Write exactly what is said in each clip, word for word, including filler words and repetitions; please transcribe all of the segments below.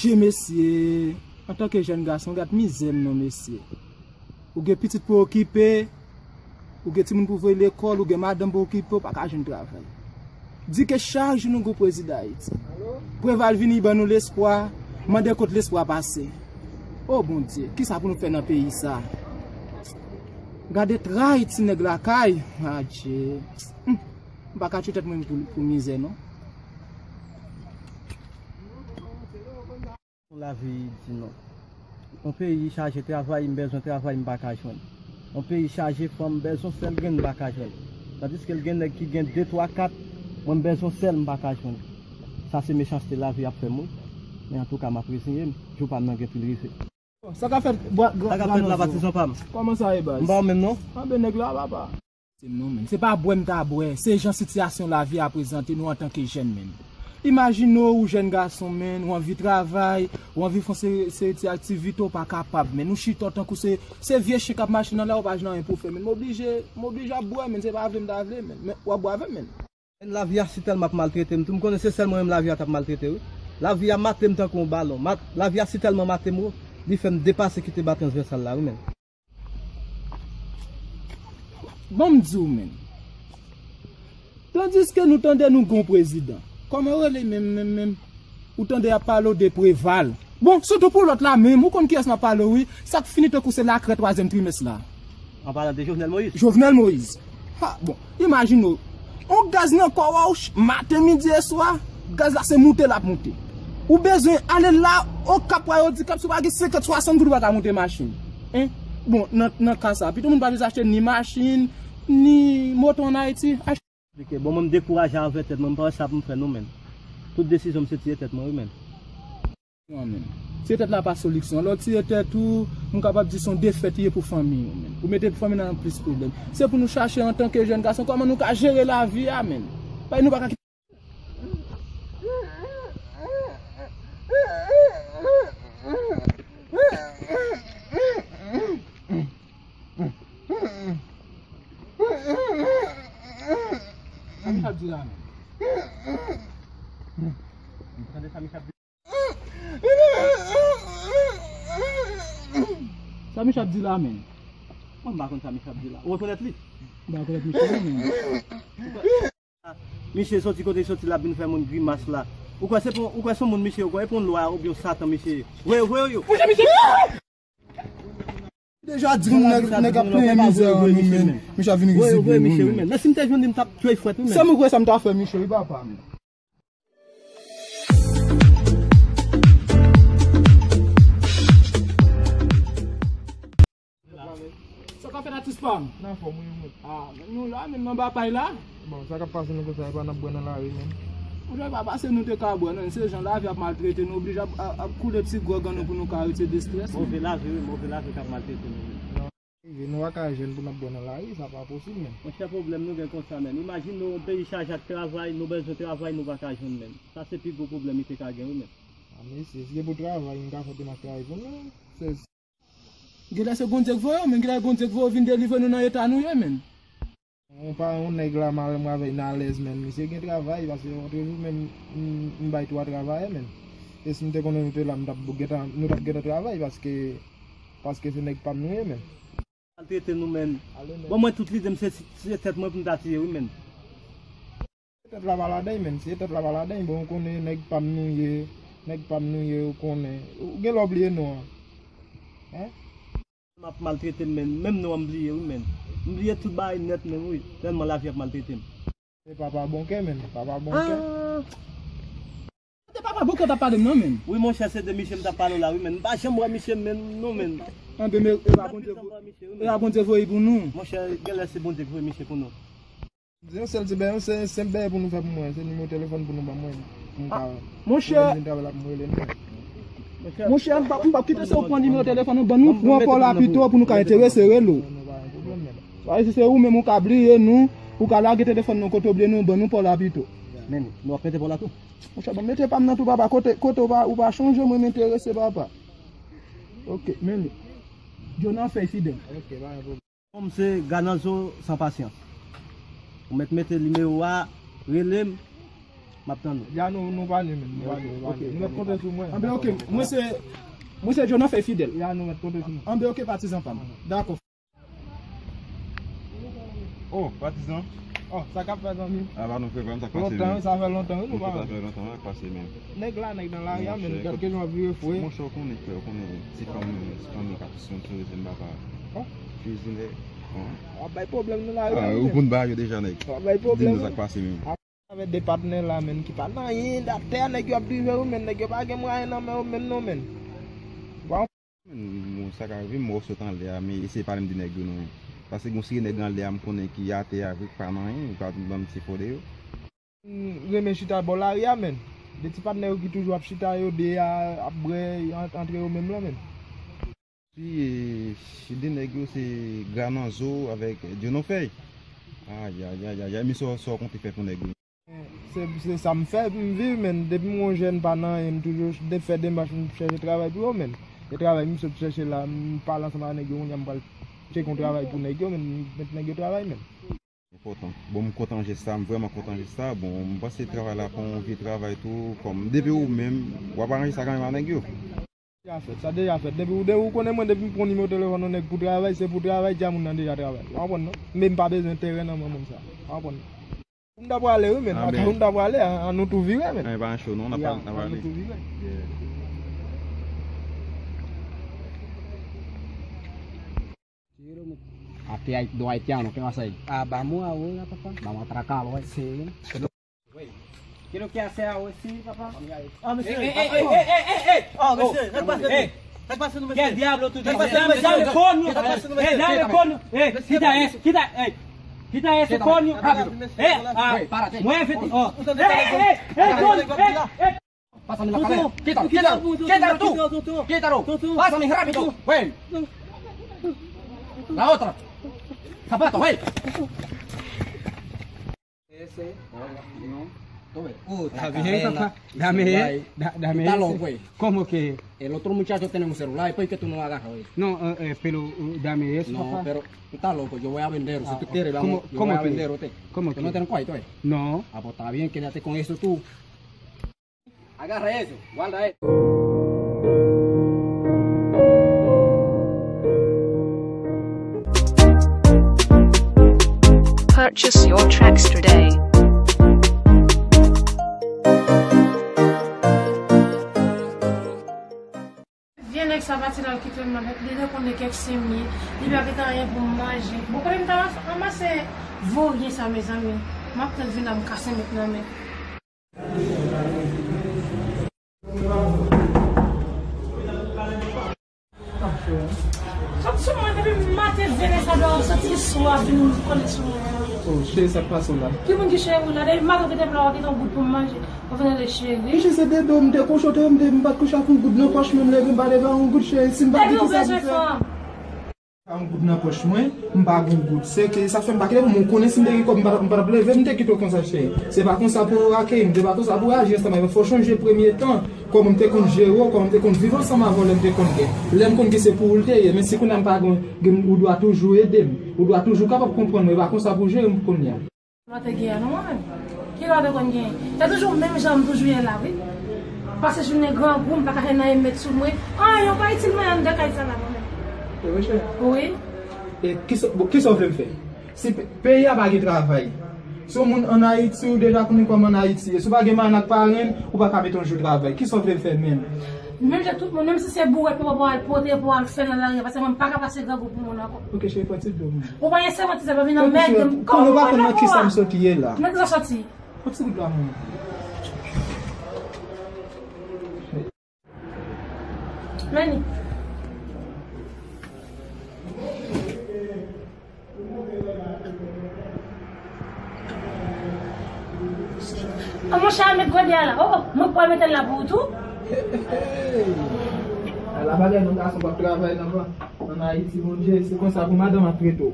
Dye mesye, antanke jèn gason, gad mizè m non mesye. Ou gen pitit pou okipe, ou gen timoun pou voye lekòl, ou gen madanm pou okipe, ou pa ka jwenn travay. Di ke chak jou nou gon prezidan Ayiti. Preval vini ban nou lespwa, mande kot lespwa pase. O Bondye, kisa pou nou fè nan peyi sa? Gade tray ti nèg lakay, adje. Hmm. M pa ka tchwe tèt mwen pou, pou mizè non. Lavi di non. Yon peyi chaje travay, m bezwen travay, m pa ka jwenn. Yon peyi chaje fanm, m bezwen sèl grenn, m pa ka jwenn. Tandiske l gen nèg ki gen de, twa, kat, mwen m bezwen sèl, m pa ka jwenn. Sa se mechanste lavi ap fè m wi. Men antouka, m ap reziye m. Jou pa m nan gen pou l rive. Sa k ap fèt, bwa-, gra-, Sa k ap fèt la, Granozo? Patizan pa m? Kòman sa ye, baz? M pa w menm non. Anben nèg la, papa. Se non, menn. Se pa bwè m ta bwè, se jan sitiyasyon lavi a prezante nou antanke jèn, menn. Imajine w, ou jèn gason, menn, ou anvi travay, ou anvi fè yon seri, seri ti aktivite, ou pa kapab, menn. Ou chita w tankou se, se vye chen k ap mache nan lari, ou pa jwenn anyen pou w fè, menn. M oblije, m oblije ap bwè, menn. Se pa vle m ta vle, menn. Men w ap bwè avè m, menn. Menn, lavi a si tèlman ap maltrete m tou, m konnen se sèl mwen menm lavi a t ap maltrete wi. Lavi a mate m tankou yon balon. Mat-, lavi a si tèlman mate m, wi, li fè m depase kite ba transvèsal la, wi, menn. Ban m di w, menn. Tandiske nou tande nou gon prezidan. Kòman yo rele menm, menm, menm? Ou tande y ap pale w de Preval. Bon, sitou pou lòt la menm, ou konn kiyès m ap pale w, wi. Sa k fini tankou se lakrè twazyèm trimès la. An palan de Jovenel Moïse. Jovenel Moïse. Ha, bon, imajine w. On gaz nan kò a w, ch-, maten, midi e swa, gaz la se moute l ap moute. Ou bezwen ale la, Okap, wa yo di Kap, si w pa gen senkant, swasant goud, ou pa ka moute machin. Hein? Bon, nan, nan ka sa, pito moun pa bezwen achte ni machin, ni moto ann Ayiti. Achte Bon, mwen m dekouraje avè tèt mwen, m pa wè sa pou m fè non, menn. Tout desizyon m se tiye tèt mwen, wi, menn. Non, menn. Tiye tèt la pa solisyon. Lè w tiye tèt ou, m kapab di se yon defèt li ye pou fanmi w, menn. Ou mete fanmi nan plis pwoblèm. Se pou nou chache antanke jèn gason, kòman nou ka jere lavi a, menn. Paske nou pa ka kite Sa Michel ap di la menm? Ou tande sa Michel ap di? Sa Michel ap di la menm? Mwen m pa konn sa Michel ap di la. Ou rekonèt li? M pa rekonèt Michel non menm. Misye soti kote l soti la vin fè moun grimas la. Ou kwè se pou, ou kwè se yon moun misye, ou kwè e pou yon lwa oubyen yon satan misye ye? Voye, voye yo. Deja di m nèg, nèg ap plenyen mizè an nou menm. Misye ap vin rizib nou menm. Nan si m te jwenn li m t ap tchwe frèt wi menm. Sa m kwè sa m ta fè misye wi papa menm. Sa k ap fèt atis pa m? Nan fòm wi mwen. Ah, nou la menm nan ba pay la. Bon, sa k ap pase nou konsa, e pa n ap bwè nan lari menm. Ou jwenn pa pase nou te ka bwè non, se jan lavi ap maltrete nou, oblije ap, ap, ap koule ti gwòg an nou pou nou ka retire estrès. Move lavi wi, move lavi k ap maltrete nou menm. Rive, nou pa ka jwenn pou n ap bwè nan lari, sa pa posib menm. Monchè pwoblèm nou gen konsa menm. Imajine w yon peyi chaje ak travay, nou bezwen travay, nou pa ka jwenn menm. Sa se pi gwo pwoblèm li te ka gen wi menm. Ah, mesye, si se pou travay, m ka fè demach travay pou nou. Se Genlè se Bondye k voye w, men genlè Bondye k voye w vin delivre nou nan eta nou ye, menn. Yon pa yon nèg la, m avè l, m avè l alèz, menn. Misye gen travay, paske antrevou, menn, m, m bay twa travayè, menn. E si m te konnen nou te la, m t ap gentan, nou t ap gentan travay, paske, paske se nèg pa m nou ye, menn. Maltrete nou, menn. Bon, mwen, tout lide m, se, se tèt mwen pou m ta tiye, wi, menn. Tèt la pa ladann, menn. Se tèt la pa ladann. Bon, ou konnen nèg pa m nou ye. Nèg pa m nou ye, ou konnen. Ou gen lè w bliye non an. Hein? M ap maltrete m, menn. Menm non an m bliye, wi, menn. M bliye tout bagay nèt, menn, wi. Tèlman lavi ap maltrete m. Se papa bon kè, menn. Papa bon kè. Ah! Se papa bon kè w t ap pale m nan, menn. Wi, monchè, se de misye m t ap pale w la, wi, menn. M pa janm wè misye, menn, non, menn. Anben, men, e pa Bondye vo-, e pa Bondye voye pou nou. Monchè, genlè se Bondye k voye misye pou nou. Yon sèl ti bèy, yon se-, senp bèy pou nou fè pou mwen, se nimewo telefòn pou nou ban mwen, pou m ka, pou lè m vin travay la, pou m rele nou. Monchè, m p ap, m p ap kite se ou pran nimewo telefòn ou ban nou, pran pa w la pito pou nou ka enterese rele w. Paske si se ou menm ou ka bliye nou, ou ka lage telefòn nan kote w bliye nou, ban nou pa w la pito. Men, nou ap mete pa w la tou. Monchè, ban m mete pa m nan tou, papa, kote, kote ou pa, ou pa chonje, mwen m enterese, papa. Ok, men li. Djo nan fèy fidèl. Ok, pa gen pwoblèm. Non m se Ganazo San Pasyans. Ou mèt mete nimewo a, rele m. M ap tann ou. Ya, nou, nou pale, men. Nou pale, nou pale. Nou mèt konte sou mwen. Anben, ok. Mwen se, mwen se Jonathan Fidèl. Ya, nou mèt konte sou mwen. Anben, ok, patizan pa m. Dakò. Oh, patizan. Oh, sa k ap fè, zanmi? A, ba nou, frè, sa k pase menm? Lontan, wi, sa fè lontan, wi, nou pa wè. Sa fè lontan, wi, k pase menm. Nèg la, nèg nan lari a, men, gad kijan w ap vire fou, wi. Monchè, ou konnen, frè, ou konnen, ti fanm, ti fanm k ap sponsorize m, papa. Kizinè. W ap bay pwoblèm nan lari a, wi, ou konn bagay yo deja, nèg. W ap bay pwoblèm. Di nou sa k pase menm. Avè de patnè la, menn, ki pa nan anyen, atè a nèg yo ap drive yo, menn, nèg yo pa gen mwayen nan men yo menm non, menn. Bon, sa ka rive m wè w sot anlè a, men eseye pale m de nèg yo non. Paske gon seri nèg anlè a m konnen ki atè a vre, ki pa nan anyen, pa ban m ti fò de yo. M renmen chita bò lari a, menn. De ti patnè yo ki toujou ap chita yo de a, ap bwè, ant-, antre yo menm lan, menn. Si, e, si de nèg yo se Grananzo avèk Djonofèy. Ayayayayay, men sa w, sa w konte fè pou nèg yo? Se, se sa m fè, m viv, menn. Depi m yon jèn pa nan anyen, m toujou de-, fè demach, m chèche travay pou yo, menn. E travay m sot chèche la, m pale ansanm ak nèg yo, kounye a m pral tcheke yon travay pou nèg yo, menn, m met nèg yo travay, menn. Enpòtan. Bon, m kontan jès sa, m vrèman kontan jès sa. Bon, m panse travay la pa yon vye travay tou, kòm depi ou menm, w ap aranje sa kanmenm ak nèg yo. Deja fèt, sa deja fèt. Depi ou, depi ou konnen mwen, depi m pran nimewo telefòn yon nèg pou travay, se pou travay, di a moun nan deja travay. Ou konprann non? Men m pa bezwen teren nan men moun sa. Ou konprann non? Ou m ta prale, wi, men. Anben. Ou m ta prale, an, an nou tou vire, men. Anben, pa cho non, n ap, ya, pral, n ap an nou prale. Tou vire. Yeah. Atè Ayit-, do Ayiti a, non, ke pasa? Ah, ba mwen a, wi, la, papa. Ba mwen traka, wi. Se. Quiero que hacer algo así, papá. Ah, monsieur. Ey, ey, ey, ey, ey, ey, ey. Oh, monsieur, ne passe pas. Ne passe nous, monsieur. Qué diablo tú dices? Dame, dame coño. Eh, dame coño. Eh, quita eso, quita, eh. Quita eso, coño. Rápido. Eh, ah, muévete. Oh. Ey, ey, ey, ey, coño. Ey, ey. Pásame la cadena. Quítalo, quítalo, quítalo tú. Quítalo. Pásame rápido. Ven. La otra. Zapato, ven. Ese, no, no. Tú ves. Está bien, papá. Dame, da-, dame ese. Está loco, eh. ¿Cómo que? El otro muchacho tiene un celular, ¿por qué tú no agarras, eh? No, eh, eh, pero, eh, dame eso, papá. No, pero tú estás loco, yo voy a vender, si tú quieres, vamos, yo voy a vender, ¿usted? ¿Cómo que? ¿Tú no tienes cuarto, eh? No. Ah, pues está bien, quédate con eso tú. Agarra eso, guarda eso. Purchase your tracks today. Vye nèg sa pati l al kite m nan, li rekonn li kèk semye, li pa gen anyen pou m manje. Bon, kote m ta ranmase voryen sa, mezanmi? M ap tann vin la, m kase met nan men. Sot sou mwen depi maten, vye nèg sa dwe soti swa vin kole sou mwen. Oh, cheri, sa k pase w la? Ki moun ki cheri w la? Depi maten w kite m la, w pa kite yon goud pou m manje. Ou vin rele cheri. Mesye, se de do m te kouche, te, m te, m pa t kouche ak yon goud nan pòch mwen, m leve, m pa leve ak yon goud, cheri, si m pa t di ki sa pou fè. Epi ou bezwen fanm. Pa yon goud nan pòch mwen, m pa gen yon goud. Se ke sa fè m pa kite pou mwen konnen si m te gen kòb, m pa t ap, m pa t ap leve, m te kite w konsa, cheri. Se pa konsa pou w akeyi m, se pa konsa pou w aji ansanm avè m. Fò w chonje premye tan, kòman m te konn jere w, kòman m te konn viv ansanm avè w lè m te konn gen. Lè m konn gen se pou ou l te ye, men si kounye a m pa gen, gen, ou dwa toujou ede m. Ou dwa toujou kapab konprann mwen, e pa konsa pou w jere m kounye a. Lwa te gen an non mwen menm. Ki lwa te konn gen? Se toujou menm jan m toujou ye la, wi. Pase jounen grangou, m pa ka fè nanyen met sou mwen. Anyen, ou pa itil mwen anndan kay sa la non menm. E wi, chè. Wi. E kisa, bon, kisa w vle m fè? Si pe-, peyi a pa gen travay. Si w moun ann Ayiti, ou deja konnen kòman ann Ayiti ye. Si w pa gen marenn ak parenn, ou pa ka mete yon jou travay. Kisa w vle m fè menm? Menm jan tout moun, menm si se bourèt pou w al pote, pou w al fè nan lari a, paske mwen m pa ka pase grangou pou moun ankò. Ok, cheri, pran ti dlo m. Ou pa gen sèman ti zèb, vin nan mèg, kòman ou pa konn nan kisa m soti ye la? Nan kisa w soti? Pran ti gout dlo a mwen. Meni. Oh, monchè, al met gode a la. Oh, oh, mwen pral mete l la pou ou tou. Ala bagay nou gason k ap travay nan, ann Ayiti, Bondye, se konsa pou madanm ap trete w.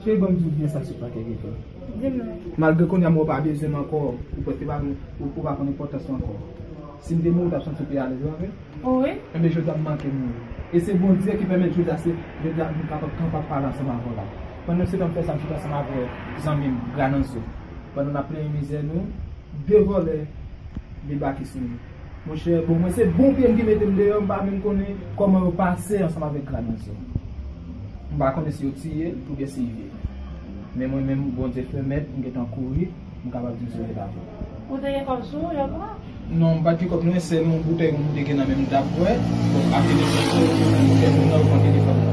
Cheri, ban m di w byen sa sou pakè gen fè. Di m non. Malgre kounye a m wè w pa bezwen m ankò, ou prèske pa, ou, ou pa konn enpòtans ou ankò. Si m te mouri, w t ap santi w pi alèz, pa vre? Wi. Enben, jodi a m manke mouri. E se Bondye ki pèmèt jodi a se, jodi a m kapab, kapab pale ansanm avè w la. Pandan se tan m fè sa, m chita ansanm avè zanmi m, Grananzo. Pandan n ap plenyen mizè nou, De vòlè debake sou nou. Monchè, bon, mwen se bon pye m ki mete m deyò, m pa menm konnen kòman yo pase ansanm avèk Grad Manzè. M pa konnen si yo tiye l oubyen si l viv. Men mwen menm, Bondye fè mèt, m gentan kouri, m kapab di m sove lavi m. Ou te gen kòb sou ou, yo pran? Non, m pa t gen kòb, non, sèl yon boutèy m te gen nan men m, m t ap bwè. Bon, ak telefòn, sèl yon boutèy m nan, yo pran telefòn nan.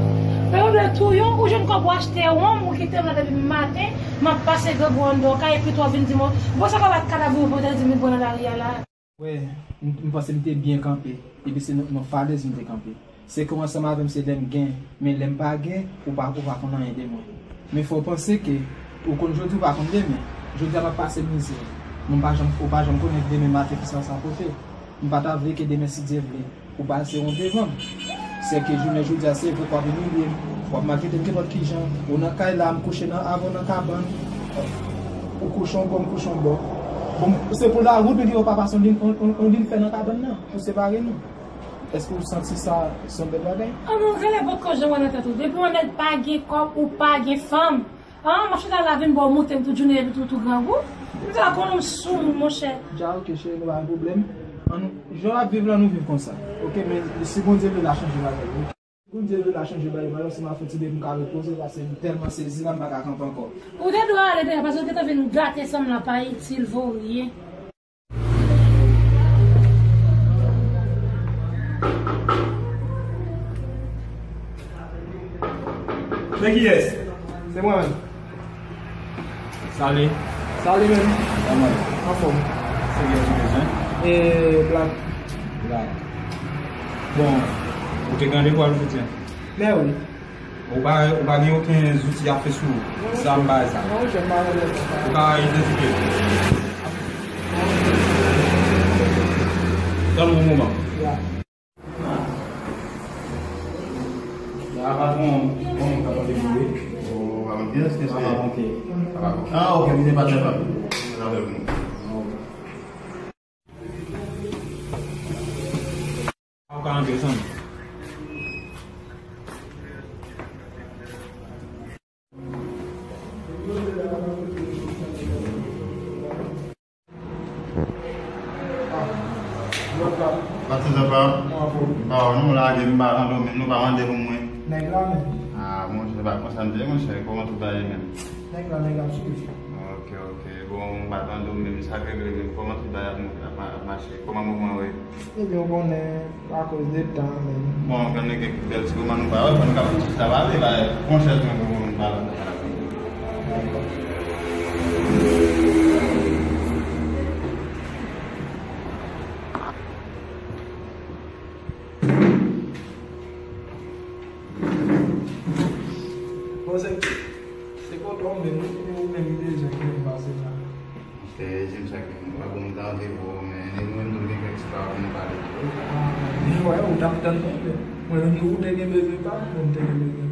Men ou dwe touye w, ou jwenn kòb ou achte wonm, ou kite m la depi maten, m ap pase grangou anndan w kay, epi tou w vin di m, bon, sa kòb ak kadav ou yo pote di m vin pran nan lari a la. Wè, m, m panse m te byen kanpe. Epi se nan, nan falèz m te kanpe. Se ke w ansanm avè m se lè m gen, men lè m pa gen, ou pa, ou pa konn anyen de mwen. Men fò w panse ke ou konn jodi, ou pa konn demen. Jodi a m ap pase mizè. Men m pa janm, ou pa janm konnen demen maten kisa sa pote. M pa ta vle ke demen, si Dye vle, ou pase yon devan m. Sèke jounen jodi a, se vre ke w ap imilye m, w ap maltrete m kenpòt kijan. Ou nan kay la, m kouche nan, avè w nan kabann. Ou kouche yon bò, m kouche yon bò. Bon, se pou lawout nou gen, ou pa pase yon liy, yon, yon, yon liy fè nan kabann nan pou separe nou. Èske ou santi sa se yon bèl bagay? An, non, genlè potko janm wè nan tèt ou. Depi yon nèg pa gen kòb, ou pa gen fanm. An, m ap chita la vin ba w moute m tout jounen epi tou, tou grangou. M ta konn ou sou moun, monchè. Dja, oke, cheri, nou pa gen pwoblèm. An nou, jan w ap viv la, nou viv konsa. Oke, men si Bondye vle, l a chanje bagay, oke? Si Bondye vle, l a chanje bagay, ansanm ak fò ti bebe m ka repoze, paske m tèlman sezi la, m pa ka kanpe ankò. Ou te dwe ale deja, paske w gentan vin gate san m la, pa itil, voryen. Men kiyès? Se mwen menm. Sali. Sali menm. Kòman? Anfòm. Se kiyès ou bezwen? E, Black. Black. Bon, ou te gen randevou al jodi a? Men wi. Ou pa, ou pa gen okenn zouti ap fè sou ou. Zam bagay sa. Non, monchè, m pa renmen sa. Ou ka idantifye l. Tann yon moman. Ya. Ya, patwon, kòman w kapab deboule? Oh, pa manke, èske se... Sa pa manke. Sa pa manke. Ah, ok, m se patnè pa m. Sa vle pou nou. Ou ka antre, zanmi. Batizan pa m. M pa wè nou lage, m pa rann domèn, nou pa mande pou mwen. Nèg la menm. Ah, monchè, se pa konsa m te ye, monchè, kòman tout bagay menm? Nèg la, nèg ap swiv. Ok, ok. Bon, m pa tande w menm, sa k regle menm? Kòman tout bagay ap, ap, ap mache? Kòman mouvman yo ye? Ebyen, ou konnen, akoz de tan menm. Bon, kan nou gen bèl ti moman nou pa wè, fò nou kapab chita pale, ba, pran chèz mwen pou nou pale. Bon, se, se kote w menm, wi, ou menm ki bezwen ki vin pase la. Se, se sa ke mwen pa bon tande, bon, men nou menm tou gen kèk ti pawòl pou nou pale tou. Ah, men wè, ou t ap tann mwen, men mwen menm tou, ou te gen bezwen pa m, mwen te gen bezwen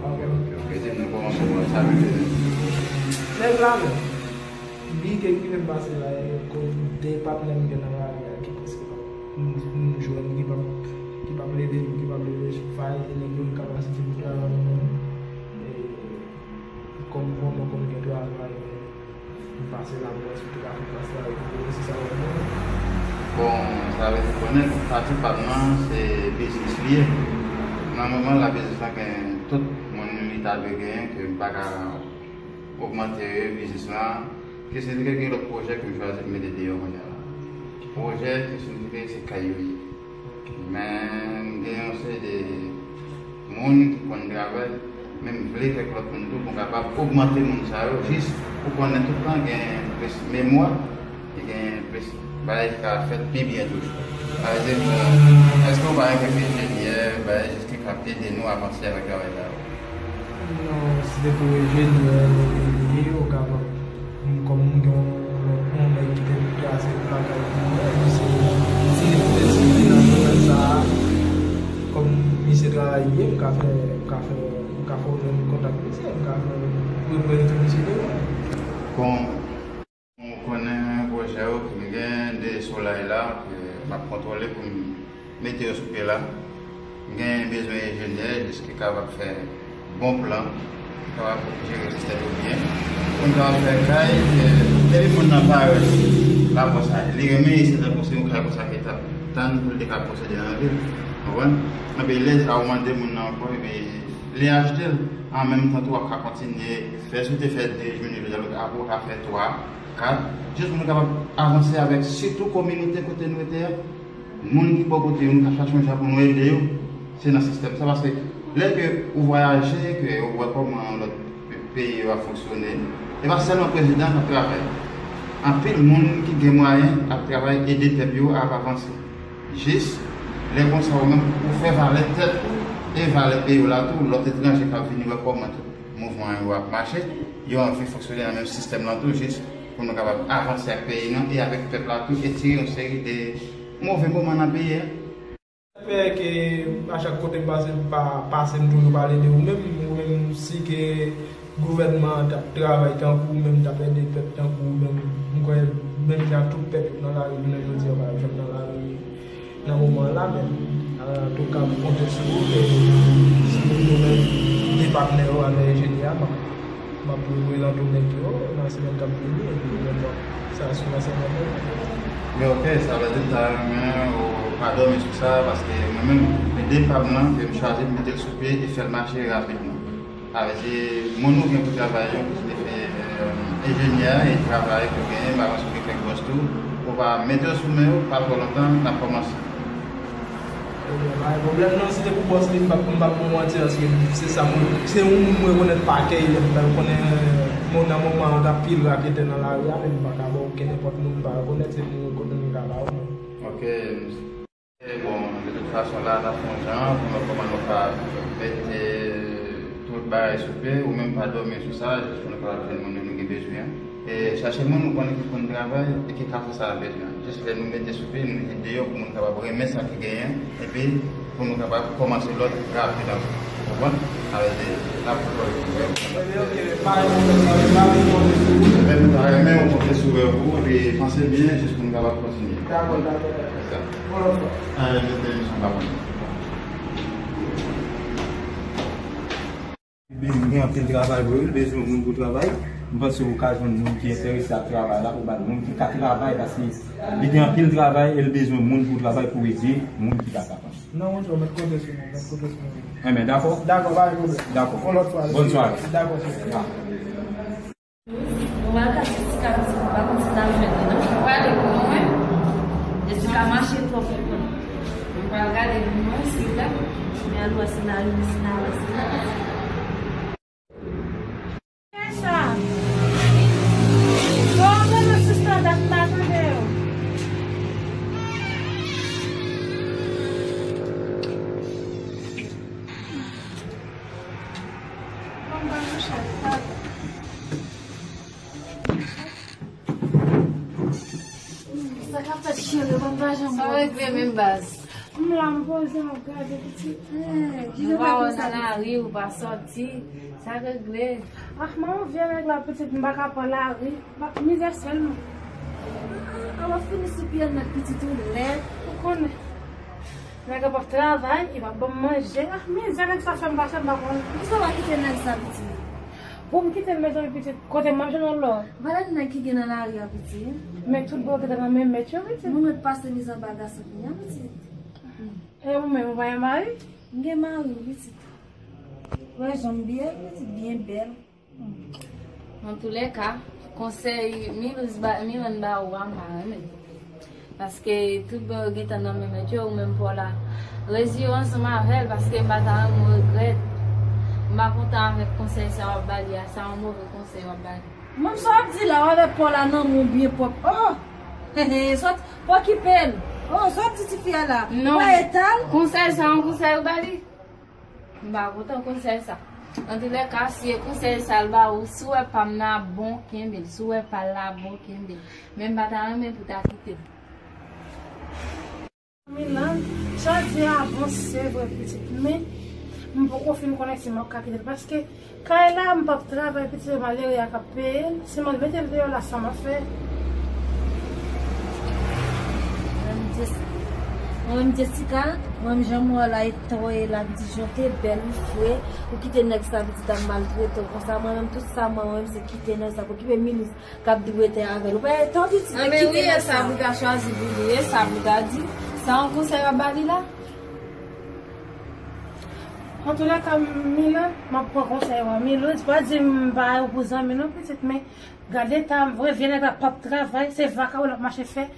pa w. Ok, ok, ok, di m nou kòman pou mwen, sa nou bezwen. Nèg la menm. Biten ki fè m pase la, e kote patnè m gen nan lari a ki prèske pa m, m jwenn ki p ap, ki p ap leve jou, ki p ap leve jou, faye nèg yo, m ka pase ti bout travay mwen menm. E kòm mwen, mwen konn gen travay, men m pase la, mwen sou te ka fè pase la, e pou mwen, se sa w ap mwen. Bon, sa vle di konnen pati pa m nan, se biznis li ye. Nan moman la, biznis la gen tout moun li ta dwe genyen, ke m pa ka ogmante biznis la, ki signifye gen lòt pwojè ke m chwazi pou mete deyò kounye a la. Pwojè ki signifye se kay yo ye. Men m gen yon seri de moun ki konn travay, men m vle kèk lòt moun tou pou m kapab ogmante moun sa yo, jis pou konnen tout tan gen plis memwa, e gen plis bagay ki ka fèt pi byen toujou. Pa egzanp, èske w pa renmen fè enjenyè, bagay jis ki ka ede nou avanse avèk travay sa yo? Non, si se pou enjenyè, enjenyè, ou kapab. Kòm m gen yon lòt, yon nèg ki te plase lakay li, misye, si li te sou nan domèn sa a, kòm misye travay byen, m ka fè, m ka fè, m ka fè w jwenn kontak misye, m ka fè w reprezante misye devan. Bon, ou konnen pwojè yo ke m gen de Solay la, ke m ap kontwole pou m mete yo sou pye la. M gen bezwen enjenyè jis ki kapab fè bon plan, Kapab jere sistèm yo byen. Pou n kapab fè kay, eh, depi moun nan parèt, l ap wè sa. Li renmen, se tankou se yon kay konsa ke l t ap tann pou l te ka posede nan vil. Konprann? Epi lè sa ou mande moun nan ankò, epi li achte l. An menm tan tou, w ap ka kontinye fè, si w te fè de jounen jodi a, apre w ka fè twa, kat, jis pou nou kapab avanse avèk sitou kominote kote nou rete a. Moun ki bò kote yo, nou ka chache yon jan pou nou ede yo. Se nan sistèm sa, paske lè ke ou vwayaje, ke ou wè kòman lòt pe-, peyi yo ap fonksyone, e pa sèlman prezidan k ap travay. Anpil moun ki gen mwayen ap travay ede pèp yo ap avanse. Jis, lè konsa ou menm, ou fè valè tèt ou e valè peyi w la tou, lòt etranje k ap vini wè kòman tou mouvman yo ap mache, yo anvi fonksyone nan menm sistèm lan tou, jis pou nou kapab avanse ak peyi nou e avèk pèp la tou, e tire yon seri de move moman nan peyi a. Fè ke a chak kote m pase, m pa pase, m toujou pale de ou menm, ou menm si ke gouvènman an t ap travay tankou ou menm, t ap ede pèp tankou ou menm, m kwè menm jan tout pèp yo nan lari jounen jodi a, pa t janm nan lari nan moman an la, men antouka, m konte sou ou, e si nou menm de patnè yo avèk enjenyè a, m ap, m ap reprezante w nèg yo nan semèn k ap vini, epi nou menm w ap sa sou ansanm avè w. Men oke, sa vle di m ta renmen ou pa dòmi sou sa, paske mwen menm, ide pa m nan, ke m chwazi m mete l sou pye e fè l mache rapidman. Sa vle di, moun ou gen pou travay yo, kontinye fè, eh, enjenyè e travay ke w genyen, m pa panse w gen kèk bòs tou, ou pa mete yo sou men yo, pa twò lontan, n ap kòmanse. Ebyen, pa gen pwoblèm non, si te pou bòs li, m p ap, m p ap ba w manti, paske se sa mwen, se yon moun mwen rekonèt pa kè, e m konnen, eh, nan moman an, gen anpil raketè nan lari a, men m pa ka ba w okenn nenpòt moun m pa rekonèt, se moun rekonèt m ka ba w, men. Ok. E bon, de tout fason, la, n ap fè yon jan pou nou wè kòman nou ka mete tout bagay sou pye, ou menm pa dòmi sou sa, jis pou nou kapab jwenn moun yo nou gen bezwen an. E chache moun nou konnen ki konn travay e ki ka fè sa a bezwen an. Jis lè nou mete sou pye, nou mete deyò pou moun kapab renmen sa ki genyen, epi pou nou kapab kòmanse lòt rapid ankò. Ou konprann? Sa vle di, n ap fè yon jan. Ebyen, ok, pa gen pwoblèm, pa gen pwoblèm. Ebyen, nou ta renmen ou konte sou ou, epi panse byen, jis pou nou kapab kontinye. Dakò, dakò, dakò. Sa. Yon lòt fwa. Ebyen, gen anpil travay vre, li bezwen moun pou travay. M panse ou ka jwenn moun ki enterese ak travay la pou ba l, moun ki ka travay, paske li gen anpil travay e li bezwen moun pou travay pou ede moun ki pa kapab. Non, monchè, w mèt konte sou mwen, w mèt konte sou mwen. Enben, dakò? Dakò, pa gen pwoblèm. Dakò. Yon lòt fwa. Bòn sware. Dakò, sè. Mwen pral ka Jessica, pitit, mwen pa konn si n ap jwenn li, non. Mwen prale pou mwen. Jessica mache twòp, ou konn. Mwen pral gade pou mwen, si w la. Men al wè si n a rive, si n a wè, si n a wè. Kiyès sa? Bon, mwen sispann dat m pa tande yo. Bon, mwen mouche, pardon. Sa k ap fèt, cheri, mwen pa janm wè w. Sa regle menm baz. M la, m poze, m ap gade pitit. Eh, nou pa wè w nan lari, ou pa sòti. Sa regle. Ah, manman vye nèg la, pitit, m pa ka pran lari. Ba, mizè sèlman. Ah, ah, w ap fini sou pye nèg pitit ou lèd. Ou konnen. Nèg ap ap travay, li p ap ban m manje. Ah, mizè nèg sa fè m pase, m pa konnen. Poukisa w pa kite nèg sa, pitit? Pou m kite l, mezanmi, pitit, kote m ap jwenn yon lò? Valè nèg ki gen nan lari a, pitit. Men tout bò gentan nan men mèt yo, pitit. Moun mèt pase miz anba gason kounye a, pitit. E ou menm, ou pa gen mari? M gen mari, pitit. Wè jan m byen, pitit, byen bèl. Antoulèka, konsèy Milouz ba, Milan ba ou a, m pa renmen. Paske tout bò yo gentan nan men mèt yo, ou menm pa w la. Reziye w ansanm avè l, paske m pa ta renmen w regrèt. M pa kontan avèk konsèy sa w ap ba li a, sa yon move konsèy w ap ba li. Manm, sa w ap di la, w avèk pa w la nan men w byen pwòp. Oh! He he, sòt, pa okipe l. Oh, sa w ap di tifi a la? Non. Ou pa eta l? Konsèy sa, yon konsèy ou ba li? M pa kontan konsèy sa. Antoulèka, si e konsèy sa l ba ou, si w wè pa m nan ap bon, kenbe l. Si w wè pa l la ap bon, kenbe l. Men m pa ta renmen pou ta kite l. Milan, sa w di a bon, se vre, pitit. Men, m poko fin konnen si m ap ka kite l. Paske, kay la, m p ap travay, pitit, se malere a k ap peye l. Si m al mete l deyò la, sa m ap fè? Menm Jessica. Mwen menm Jessica, mwen menm jan m wè w la, e tan w ye la, pitit jan w te bèl, ou fre, ou kite nèg sa, pitit ap maltrete w konsa. Mwen menm tout sa mwen wè m se kite nèg sa, pokipe Milis k ap di w rete avè l. Ou pa wè tan pitit. Anben wi, e sa pou ta chwazi pou li, e sa pou ta di. Sa yon konsèy w ap ba li la? Antoulèka, Milan, m ap pran konsèy w. Milis, pa di m ba yo pou zanmi non, pitit, men gade eta vre, vye nèg la p ap travay, se vakabon l ap mache fè.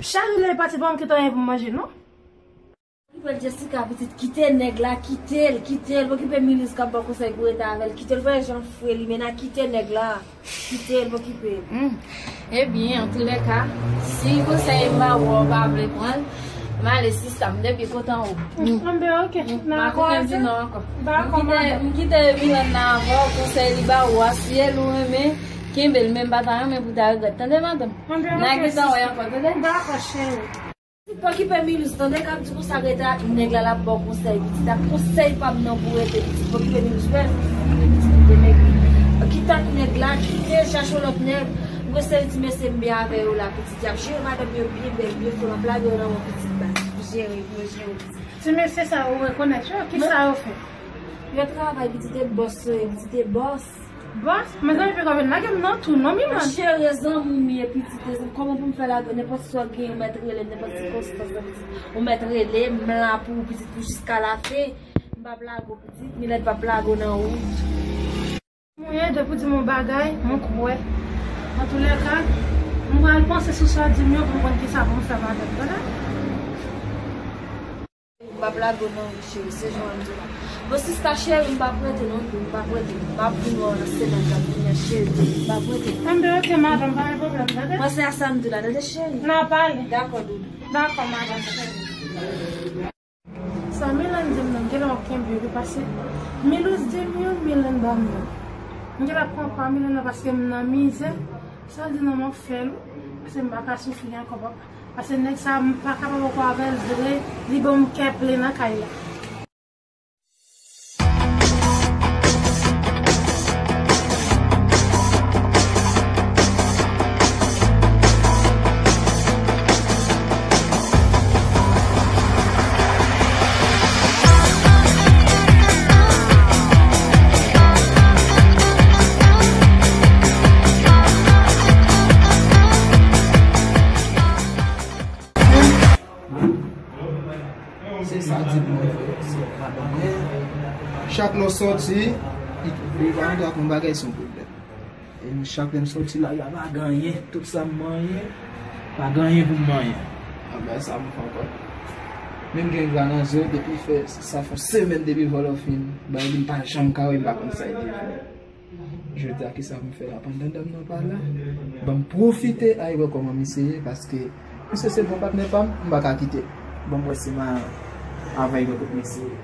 Chak jou lè l pati, pa m kite anyen pou m manje non. Pokipe l Jessica, pitit, kite nèg la, kite l, kite l, pokipe Milis k ap ba w konsèy pou rete avè l, kite l, wè jan fre li, men na kite nèg la, kite l, pokipe l. Hmm. Ebyen, antoulèka, si konsèy m ba w, ou pa vle pran l, m ale sista m depi kontan ou. Anben, ok. M pa konnen di non ankò. Dakò, madanm. M kite Milan nan avè w, konsèy li ba ou a, si e l ou renmen, kenbe l, men m pa ta renmen pou ta regrèt. Tande, madanm? Anben, ok, sista. N a gentan wè ankò, tande? Dakò, cheri. Pokipe Milis, tande, k ap di konsa rete ak nèg la, l ap ba w konsèy, pitit, ak konsèy pa m nan pou rete, pitit, pokipe Milis, wè, fini, pitit, ou te mègri. Kite ak nèg la, kite, chache yon lòt nèg. Mwen se yon ti mesye m byen avè yo la, pitit, y ap jere madanm yo byen bèl, byen fre, m ap lage yo nan men pitit baz. Jere, mwen jere w, pitit. Ti mesye sa yo rekonèt yo, kisa yo fè? Yo travay, pitit, e bòs yo ye, pitit, e bòs. Bòs, mezanmi, peko vin lage m nan tou non, Milan. Cheri, zanmi m ye, pitit, e zanmi, kòman pou m fè lage w? Nenpòt sa w genyen, ou mèt rele m, nenpòt sikonstans, pitit, ou mèt rele m, m la pou ou, pitit, pou jiska lafen. M p ap lage w, pitit, Milan p ap lage w nan wout. Mwen ye, depi w di m yon bagay, mwen kwè. Antoulèka, m pral panse sou sa w di m yo pou m konn kisa pou m fè, madanm, tande? M p ap lage w nan wout, cheri, se jan w di la. Bon, sista cheri, m p ap rete non, m p ap rete. M ap vin wè w nan semèn k ap vini an, cheri, m p ap rete. Anben, ok, madanm, pa gen pwoblèm, tande? Panse a sa m di w la, tande, cheri? N a pale. Dakò, doudou. Dakò, madanm, cheri. Sa Milan di m nan, genlè w ap kenbe yo, paske Milis di m yo, Milan ban m yo. M genlè ap pran pa Milan nan, paske m nan mizè. Sa l di nan m ap fè l, paske m pa ka soufri ankò, papa. Paske nèg sa, m pa kapab ankò avè l vre, li ban m kè plen nan kay la. Se sa di pou mwen vre, se madanm mwen. Chak lè w sòti, li, li pa antre ak yon bagay, se yon pwoblèm. E chak lè m sòti lari a, pa gen anyen, tout sa m manyen, pa gen anyen pou m manyen. Anben sa m fè ankò. Menm gen gra nan zye, depi fè, sa fè yon semèn depi vòlò fin bay li, m pa janm ka wè, m pa konn sa l devni. Jodi a, kisa pou m fè la? Pandan dam nan pa la, ban m pwofite al wè kòman misye ye, paske misye se bon patnè pa m, m pa ka kite l. Ban m wè si m a, avan l wè kot misye ye.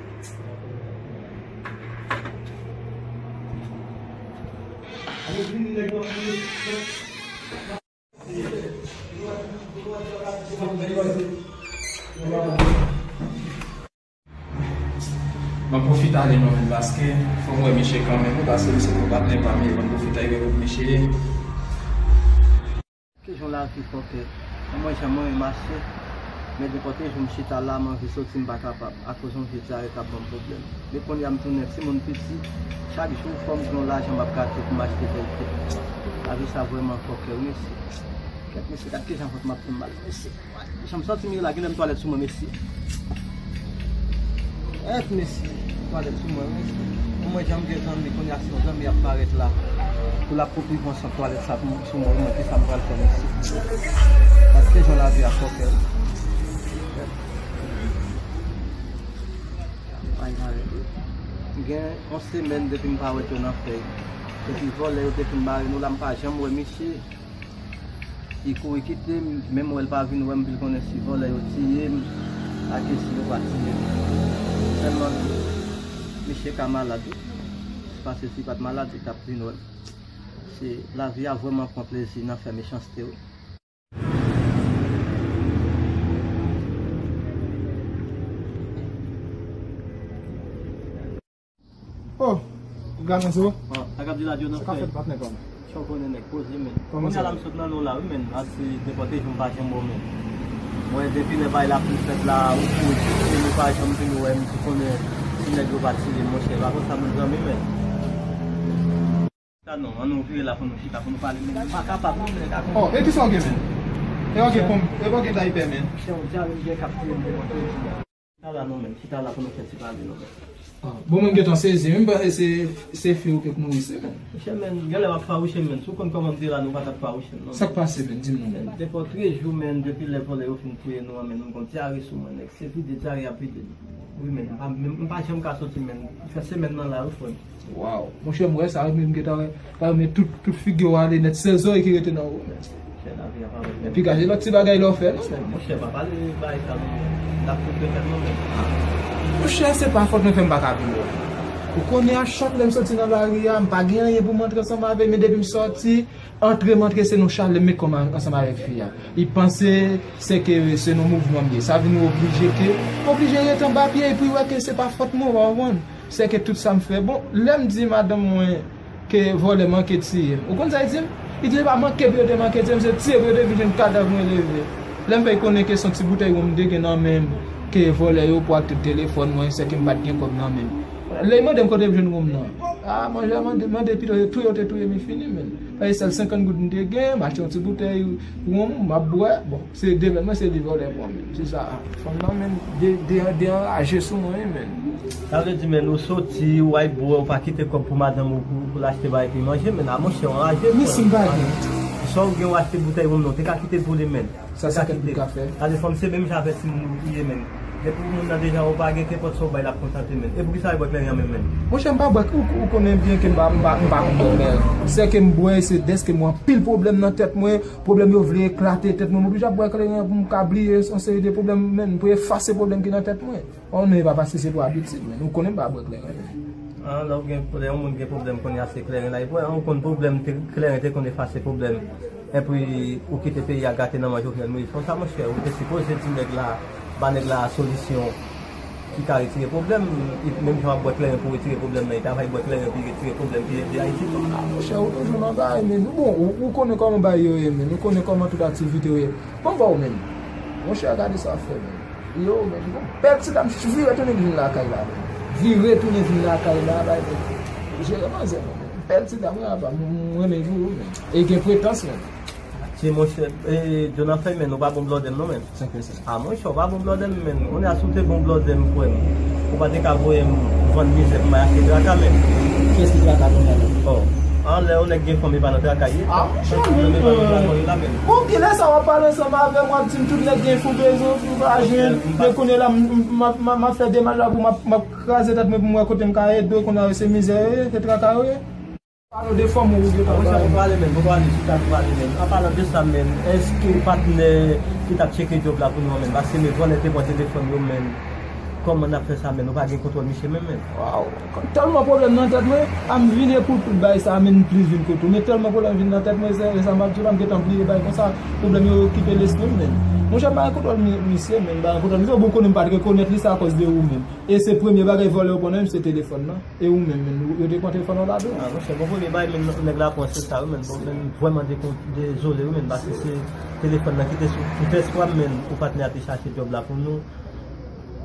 Ban m pwofite ale non, men paske fò m wè misye kanmenm, wi, paske misye bon patnè pa m ye, ban m pwofite al wè kot misye ye. Ki jan lavi fòkè. Mwen jan mwen mache, men de kote jou m chita la, m anvi soti, m pa kapab, akoz yon vye dyare k ap ban m pwoblèm. Men kounye a m tounen timoun piti, chak jou fò m gen yon lajan m ap gate pou m achte bèlte. Lavi sa vrèman fòkè, wi, mesye. Kèt, mesye, gad ki jan vant m ap fè m mal, mesye. Jan m santi m ye la, genlè m twalèt sou mwen, mesye. Èt, mesye, m twalèt sou mwen, mesye. Pou mwen, jan m gen zanmi, kounye a se yon zanmi ap parèt la. Pou l ap pran prevans twalèt sa pou, sou mwen, mwen, kisa m pral fè, mesye? Paske jan lavi a fòkè. Ay, malè. M gen yon semèn depi m pa wè Jonathan. Depi vòlè yo te fin bare nou la, m pa janm wè misye. Li kouri kite m, menm wè l pa vin wè m, pou l konnen si vòlè yo tiye m, ake si yo pa tiye m. Sèlman, misye ka malad, wi. Paske si l pa t malad, li t ap vin wè m. Se, lavi a vrèman pran plezi nan fè mechanste, wi. Oh, Galanzo. Ah, sa k ap di la, Jonathan? Sa k ap fèt, patnè pa m? Sa w konnen nèg poze, men. Kòman sa? Kounye a la m sot nan nou la, wi, men. Ase depòte, jan m pa janm wè w, men. Mwen, depi lè bay la fin fèt la, ou kouri, ou kouri, nou pa janm vin wè m, pou konnen si nèg yo pa tire m, monchè, pa konsa, mezanmi, men. Chita non, ann nou vire la pou nou chita, pou nou pale, men nou pa kapab, non, men, dakò. Oh, e kisa w gen, men? E w gen pòm, e w gen daypè, men? Chita la non, men, chita la pou nou fè ti pale, non, men. Ah, bon, mwen gentan sezi, wi, m panse se, se fi ou ke k nouri, se, men. Monchè, men, genlè w ap fawouche m, men. Si w konn kòman m te la, nou pa t ap fawouche m, non. Sa k pase, men? Di m, non, men. Men, depi trè jou, men, depi lè vòlè yo fin fouye nou an, men, nou gon dyare sou mwen, nèg. Se vide dyare ap vide. Wi, men, m pa, m pa janm ka soti, men. Fè semèn nan la, wi, frè m. Waw, monchè, m wè sa, wi, men m gentan wè, pa men tout, tout figi w ale nèt, sèl zòrèy ki rete nan ou, men. Monchè, lavi a pa vre. Epi gade lòt ti bagay lè w fè, non, men. Monchè, pa pale bagay sa, non, men. N ap fout yo fè, non, men. Monchè, se pa fòt mwen fè m pa ka vin wè. Ou konnen a chak lè m soti nan lari a, m pa gen anyen pou m antre ansanm avè l, men depi m sòti, antre m antre se nan chalè m met kò m ansanm avèk fi a. Li panse se ke se nan mouvman m ye. Sa vin oblije ke, oblije rete anba pye epi wè ke se pa fòt mwen, w konprann? Se ke tout sa m fè. Bon, lè m di madanm mwen ke vòlè manke tiye m. Ou konn sa l di m? Li di se pa manke pou yo te manke tiye m, se tiye pou yo te vin jwenn kadav mwen leve. Lè m fè l konnen ke se yon ti boutèy wonm m te gen nan men m, ke vòlè yo pran tout telefòn mwen, se ke m pa t gen kòb nan men m. Lè l mande m kote m jwenn wonm nan. Ah, manje mande, mande pito, yo touye, yo te touye m, e fini, men. Paske sèl senkant goud m te gen, m achte yon ti boutèy wonm, m ap bwè. Bon, se devèn mwen, se li vòlè pran, men. Se sa. Fanm nan, men, de, de, de anraje sou mwen, men. Sa vle di, men, ou soti, ou al bwè, ou pa kite kòb pou madanm ou, pou, pou l achte bagay pou l manje, men, a monchè, ou anraje, men. Men si m pa gen. Sa w gen, ou achte boutèy wonm nan, ou te ka kite l pou li, men. Sa, sa kèt li ka fè. Gade fanm se menm jan avèk timoun ou ye, men. Depi moun nan deja ou pa gen, kenpòt sa w bay, l ap kontante, men. E poukisa l bwè kleren an menm, men? Monchè, m pa bwè, ou, ou konnen byen ke m pa, m pa, m pa konn bwè kleren. Sè ke m bwè, se dèske m gen anpil pwoblèm nan tèt mwen, pwoblèm yo vle eklate tèt mwen, m oblije ap bwè kleren an pou m ka bliye yon seri de pwoblèm, men, pou efase pwoblèm ki nan tèt mwen. Oh non, e pa paske se pou abitid, men. Ou konnen m pa bwè kleren, men. Ah, lè w gen, lè yon moun gen pwoblèm, kounye a se kleren la, e bwè, ou konn pwoblèm te, kleren te konn efase pwoblèm. Epi, ou kite peyi a gate nan men Jovenel Moïse. Konsa, monchè, ou te sipoze di nèg la, ba nèg la solisyon ki ka retire pwoblèm. Menm jan w ap bwè kleren pou retire pwoblèm nan, li ta va bwè kleren pou retire pwoblèm ki ede Ayiti tou. Ah, monchè, ou toujou nan bagay, men. Bon, ou, ou konnen kòman bagay yo ye, men. Ou konnen kòman tout aktivite yo ye. Bon, bon, men. Monchè, gade sa w fè, men. Yo, men, bon, bèl ti dam, vire tounen vin lakay la, men. Vire tounen vin lakay la, bay, men. Jere manzè, men. Bèl ti dam, wi, apa, m, m renmen vire, men. E gen pretans, men. Ti monchè, e, Jonathan, men, ou pa bon blòdè m, non, men. Senk pe senk. A, monchè, ou pa bon blòdè m, men. Kounye a, si w te bon blòdè m, frè m, ou pa te ka voye m vann mizè pou m al achte traka, men. Kiyès ki traka kounye a, men? Oh. Anlè yon nèg gen fanm, e pa nan traka l ye. Ah, monchè, men, bon, gen lè sa w ap pale ansanm avè m, w ap di m tout nèg gen fou bezwen, fou pa jwenn. Men kounye a la, m, m, m ap, m ap, m ap fè demach la pou m ap, m ap kraze tèt mwen pou m wè kote m ka ede w, kounye a se mizè yo ye, se traka yo ye. Pale w de fanm ou gentan bay. Monchè, pou pale, men, pou pale, chita pou pale, men. An palan de sa, men, èske patnè ki t ap tcheke djòb la pou nou an, men, paske men vòlè te pran telefòn yo, men, kòman n ap fè sa, men, nou pa gen kontwòl misye menm, men. Waw. Tèlman pwoblèm nan tèt mwen, a m vin ekou tout bagay sa, men m plis vin kote w. Men tèlman pwoblèm vin nan tèt mwen, se sa m ap di w la, m gentan bliye bagay konsa. Pwoblèm yo okipe lespri m, men. Monchè, m pa gen kontwòl mi-, misye, men m pa gen kontwòl misye. Ou konnen m pa t rekonèt li, se akòz de ou menm. E se premye bagay vòlè yo pran nan men m, se telefòn nan. E ou menm, men, yo te pran telefòn nan ladan. Ah, monchè, bon, premye bagay, men, nèg la pran, se sa, wi, men, bon, men, vrèman de-, dezole, wi, men, paske se telefòn nan ki te sou, sou tèt pa m, men, pou patnè a te chache djòb la pou nou.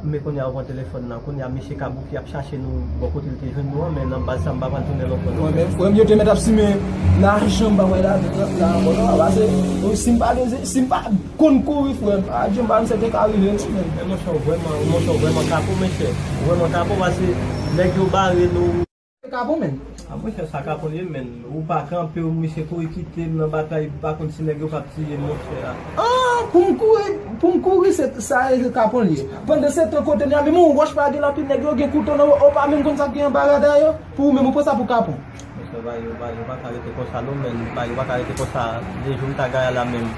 Men kounye a ou pran telefòn nan, kounye a misye ka bouke ap chache nou bò kote l te jwenn nou an, men nan baz sa m pa pral tounen lòt bò non. Mwen menm, frè m, yo te mèt ap simen lajan m pa wè la, la ankò non, paske si m pa leze, si m pa konn kouri, frè m, adje m pa konn sa te ka rive non, men. Men monchè, ou vrèman, monchè, ou vrèman kapon, mesye. Ou vrèman kapon, paske nèg yo bare nou. Kapon, men. Ah, monchè, sa kapon li ye, men. Ou pa kanpe, ou misye kouri kite m nan batay, pa konn si nèg yo p ap tiye m, monchè. Ah, pou m kouri, pou m kouri, se sa e kapon li ye. Pandan se tan kote n a, menm yon wòch pa gen, anpil nèg yo gen kouto nan, ou pa menm konn sa k gen anba rada yo, pou ou menm ou pran sa pou kapon. Mesye, bagay yo, bagay yo pa ka rete konsa non, men, bagay yo pa ka rete konsa. De jou m ta gaye la menm,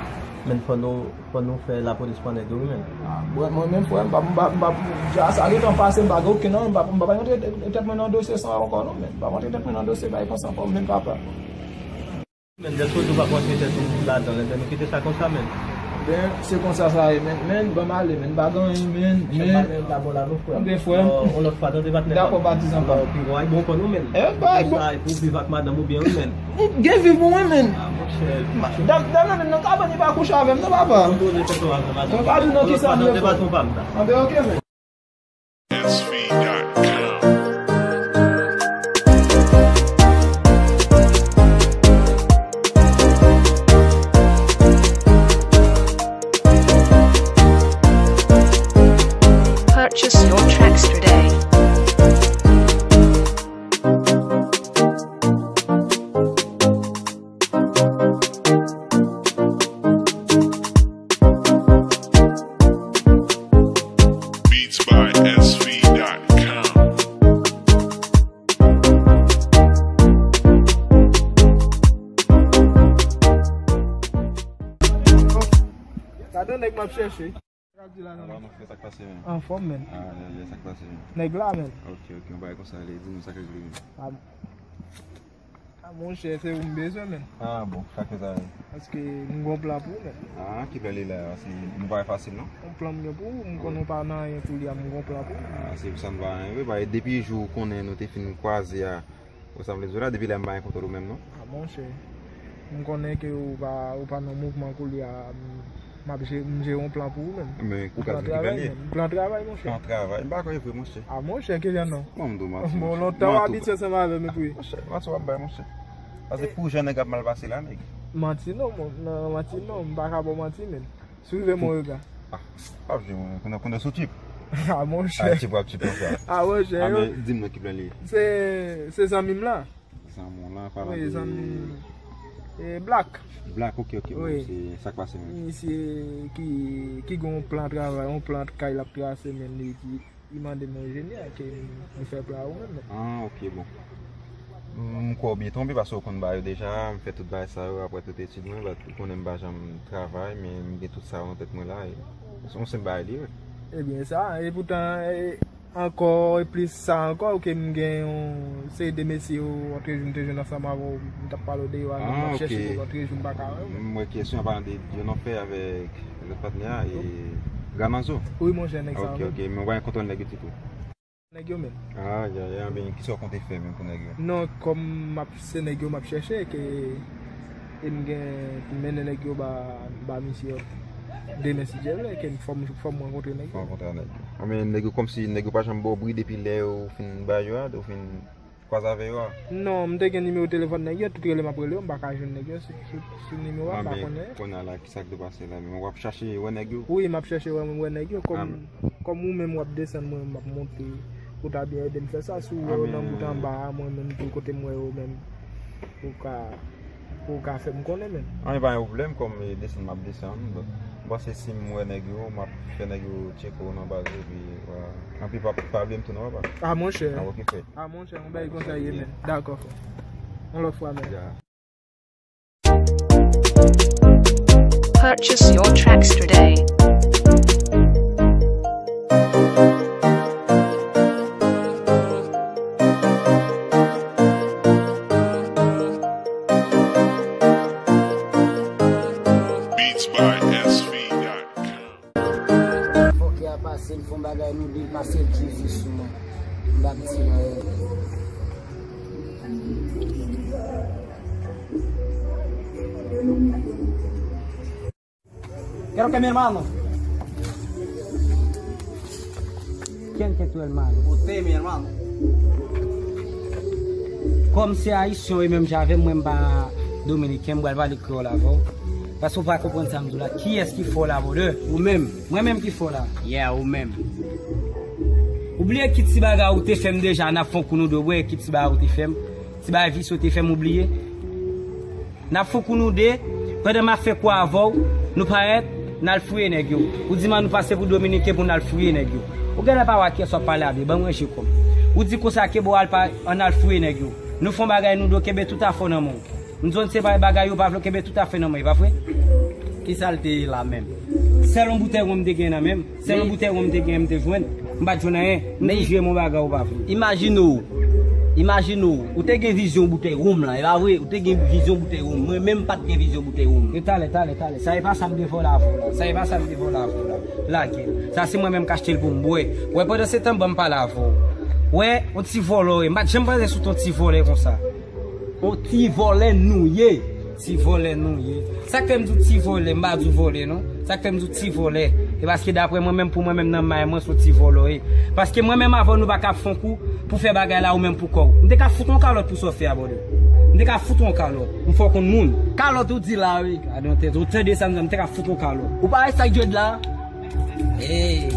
men fò nou, fò nou fè lapolis pran nèg yo wi menm. Ah, mwen, mwen menm frè m, m pa, m pa, m pa, ja sa gentan pase, m pa gen okenn anyen, m pa, m pa, pa antre tèt mwen nan dosye sa ankò non, men m pa antre tèt mwen nan dosye bagay konsa ankò, menm papa. Men, dèske w di w p ap rantre tèt ou ladan l, enben nou kite sa konsa, men. Men, se konsa sa ye, men, men, ban m ale, men, m pa gen anyen, men, men. Patnè, la, bon, la, nou, frè. Oke, frè. On lòt fwa, tande, patnè. Dakò, patizan pa. Pi bon, ay bon kò nou, men. E, bay bon. Sa, e pou viv ak madanm ou byen, wi, men. Gen viv pou mwen, men. Ah, monchè. Dam, dam nan, men, nan kabann, li pa kouche avè m, non, papa. Mwen pa di non, kisa m ye, frè. Anben, oke, men. S V dot com. Purchase your tracks today. Beats by S V dot com. Gade yon nèg m ap chèche. Sa k di la, non? Apa, mon frè, sa k pase, men? Anfòm, men. Ah, yeah, yeah, sa k pase, men? Nèg la, men. Ok, ok, yon bagay konsa, ale, di nou sa k regle, men. Ah, ah, monchè, se ou m bezwen, men. Ah, bon, sa k fè sa, men? Paske m gon plan pou ou, men. Ah, ki plan li la? Se, nou pa fasil, non? Yon plan m gen pou ou, m konnen ou pa nan anyen koulye a, m gon plan pou ou. Ah, se pou sa nou pa anyen, wi, paske depi jou ou konnen nou te fin kwaze a, ou sa m vle di w la, depi lè m pa gen kontwòl ou menm, non? Ah, monchè. M konnen ke ou pa, ou pa nan mouvman koulye a, m, m ap je-, m jere yon plan pou ou menm. Men, ou ka di m ki plan li ye? Plan travay, monchè. Plan travay? M pa kwè e vre, monchè. Ah, monchè, ki jan non? Bon, m di w manti, monchè. Bon, lontan w abitye ansanm avè m, epi. Monchè, manti w ap bay, monchè. Paske pou jan nèg ap mal pase la, nèg. Manti non, mon, non, manti non, m pa ka ba w manti, men. Swive mon rega. Ah, pa vle, mwen, konnen, konnen sou tip. Ah, monchè. Ah, tip ap tip konsa. Ah, monchè. Ah, men di m non ki plan li ye. Se, se zanmi m lan. Zanmi w lan, pale de zanmi m. E, Black. Black, ok, ok, wi. Se sa k pase menm. Misye ki, ki gen yon plan travay, yon plan kay l ap trase, men li di, li mande m enjenyè ke m fè plan ou menm. Ah, ok, bon. M kwè w byen tonbe paske w konn bagay yo deja, m fè tout bagay sa yo, apre tout etid mwen, but ou konnen m pa janm travay, men m gen tout sa yo nan tèt mwen la, e se yon senp bagay li ye, wi. Ebyen, sa, e poutan, e, ankò, e plis sa ankò, ke m gen yon seri de mesye yo, lòtrejou m te jwenn ansanm avè w, m t ap pale w de yo a, m ap chèche pou lòtrejou, m pa ka wè yo. M wè kesyon an palan de, de yon nonm fè avèk lòt patnè a, e Gramazo. Wi, monchè, nèg sa. Ok, ok, men w pa gen kontwòl nèg yo ditou. Nèg yo menm. Ah, ya, ya, men kisa w konte fè menm pou nèg yo? Non, kòm m ap se nèg yo m ap chèche, ke e m gen pou mennen nèg yo ba, ba misye demen si Dye vle, ke fò m, fò m rankontre nèg yo. Fò w rankontre nèg yo. Ah, men nèg yo kòmsi nèg yo pa janm ba w bri depi lè yo fin ba yo a, ou fin kwaze avè yo a? Non, m te gen nimewo telefòn nèg yo, tout rele m ap rele yo, m pa ka jwenn nèg yo sou, sou, sou nimewo a, m pa konnen. Kounye a la, kisa k dwe pase la menm? W ap chache wè nèg yo? Wi, m ap chèche wè, wè nèg yo, kòm, kòm ou menm w ap desann, mwen menm m ap monte, ou ta byen ede m fè sa, si w wè yo nan bout anba a, mwen menm tou kote m wè yo menm, ou ka, ou ka fè m konnen menm. Anyen, pa gen pwoblèm, kòm e desann m ap desann, donk, m panse si m wè nèg yo, m ap fè nèg yo tcheke w nan baz yo, epi, vwala. Anpi pa, pa bliye m tou non, papa. Ah, monchè. Ah, ok, frè. Ah, monchè, yon bagay konsa ye, men. Dakò, frè. Yon lòt fwa, men. Ya. Purchase your tracks today. Beats by S V dot com. Fòkè a pase, l fè yon bagay nou di l pase l Jezi sou mwen. M pa piti nan rèl. Quiero que mi hermano. ¿Quién que tu hermano? Usted, mi hermano. Kòm se Ayisyen w ye menm jan avè m, mwen m pa Dominiken, m pral pale kreyòl avè w. Paske w pa konprann sa m di w la. Kiyès ki fè w la, brother? Ou menm. Mwen menm ki fè w la. Yeah, ou menm. Ou bliye ki ti bagay ou te fè m deja, n ap fè yon kou nou de, ou bliye ki ti bagay ou te fè m. Ti bagay visye ou te fè m, ou bliye. N ap fè yon kou nou de, pandan m ap fè kou avè w, nou parèt, n al fouye nèg yo. Ou di m an nou pase pou Dominiken pou n al fouye nèg yo. Ou genlè pa wè kiyès w ap pale avè, ban mwen je kò m. Ou di konsa ke bon al pa, ann al fouye nèg yo. Nou fè yon bagay nou de, kenbe tout afè w nan men w. M di w se pa bagay yo pa vle, kenbe tout afè nan men w, e pa vre? Kisa l te ye la menm? Sèl yon boutèy wonm m te gen nan men m. Sèl yon boutèy wonm m te gen, m te jwenn. M pa t jwenn anyen. M te jwenn yon bagay ou pa vle. Imajine w, Imajine w, ou te gen vizyon boutèy wonm lan, e pa vre? Ou te gen vizyon boutèy wonm. Mwen menm m pa t gen vizyon boutèy wonm. E talè, talè, talè. Sa e pa sa m devòl avè w la. Sa e pa sa m devòl avè w la. Lage l. Sa se mwen menm k achte l pou m bwè. Wè, pandan se tan, ban m pale avè w. Wè, yon ti vòlò, e. M pa t janm panse sou ton ti vòlè konsa. On ti vòlè nou ye. Ti vòlè nou ye. Sa k fè m di w ti vòlè, m pa di w vòlè non. Sa k fè m di w ti vòlè. E paske daprè mwen menm, pou mwen menm nan may mwen, se yon ti vòlò ye. Paske mwen menm avè w nou pa ka ap fè yon kou pou fè bagay la ou menm pou kò w. M te ka fout yon kalòt pou sa w fè a, brother. M te ka fout yon kalòt. M fè w konn moun. Kalòt ou di la, wi. Gadon tèt. Ou tande sa m di, m te ka fout yon kalòt. Ou pa wè sa k jwèt la? Hey.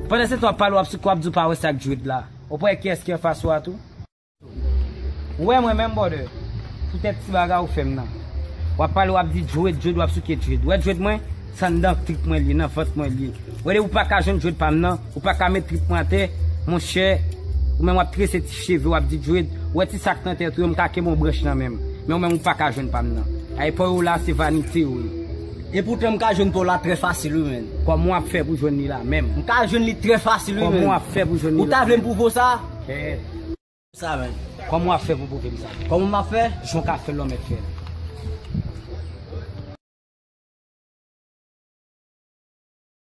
Pandan se tan w ap pale, w ap sou kò, w ap di w pa wè sa k jwèt la. Ou pa wè kiyès ki anfas ou a tou? Ou wè mwen menm, brother, poutèt ti bagay ou fè m nan. W ap pale, w ap di dread, dread, w ap souke dread. Ou wè dread mwen, sa anndan trip mwen li ye, nan vant mwen li ye. Ou wè, depi w pa ka jwenn dread pa m nan, ou pa ka met trip mwen atè, monchè, ou menm w ap trese ti cheve, w ap di dread. Ou wè ti sa k nan tèt ou yo, m ka kenbe yon branch nan men m. Men ou menm ou pa ka jwenn pa m nan. Ay, pa w la, se vanite yo ye. Epoutan m ka jwenn pa w la trè fasil, wi, menn. Kòman w ap fè pou jwenn li la menm? M ka jwenn li trè fasil, wi, menn. Kòman w ap fè pou jwenn li la? Ou ta vle m pwouve w sa? Kèt. Sa, menn. Kòman w ap fè pou pwouve m sa? Kòman m ap fè? Jan w ka fè l, w mèt fè l.